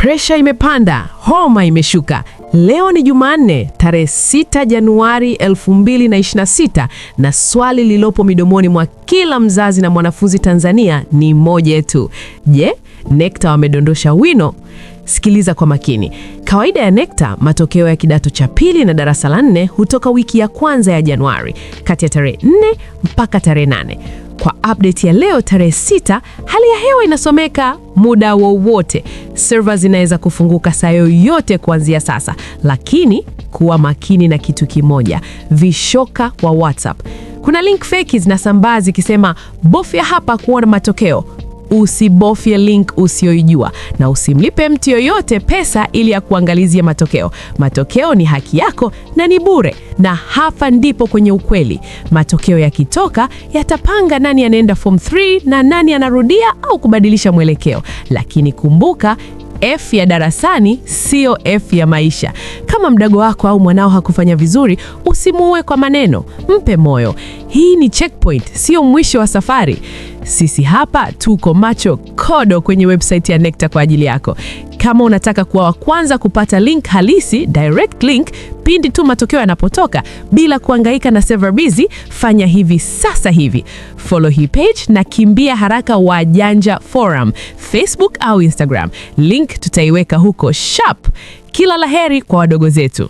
Presha imepanda, homa imeshuka. Leo ni Jumanne, tarehe 6 Januari 2026, na swali lililopo midomoni mwa kila mzazi na mwanafunzi Tanzania ni moja tu. Je, NECTA wamedondosha wino? Sikiliza kwa makini. Kawaida ya NECTA, matokeo ya kidato cha pili na darasa la nne hutoka wiki ya kwanza ya Januari, kati ya tarehe 4 mpaka tarehe 8. Kwa update ya leo tarehe 6, hali ya hewa inasomeka muda wowote. Server zinaweza kufunguka saa yoyote kuanzia sasa, lakini kuwa makini na kitu kimoja: vishoka wa WhatsApp. Kuna link feki zinasambaa zikisema bofya hapa kuona matokeo. Usibofye link usiyoijua na usimlipe mtu yoyote pesa ili ya kuangalizia matokeo. Matokeo ni haki yako na ni bure, na hapa ndipo kwenye ukweli. Matokeo yakitoka yatapanga nani anaenda form 3 na nani anarudia au kubadilisha mwelekeo. Lakini kumbuka, F ya darasani siyo F ya maisha. Kama mdogo wako au mwanao hakufanya vizuri, usimuue kwa maneno, mpe moyo. Hii ni checkpoint, sio mwisho wa safari. Sisi hapa tuko macho kodo kwenye website ya NECTA kwa ajili yako. Kama unataka kuwa wa kwanza kupata link halisi, direct link, pindi tu matokeo yanapotoka bila kuhangaika na server busy, fanya hivi sasa hivi. Follow hii page na kimbia haraka Wajanja Forum, Facebook au Instagram. Link tutaiweka huko sharp. Kila la heri kwa wadogo zetu.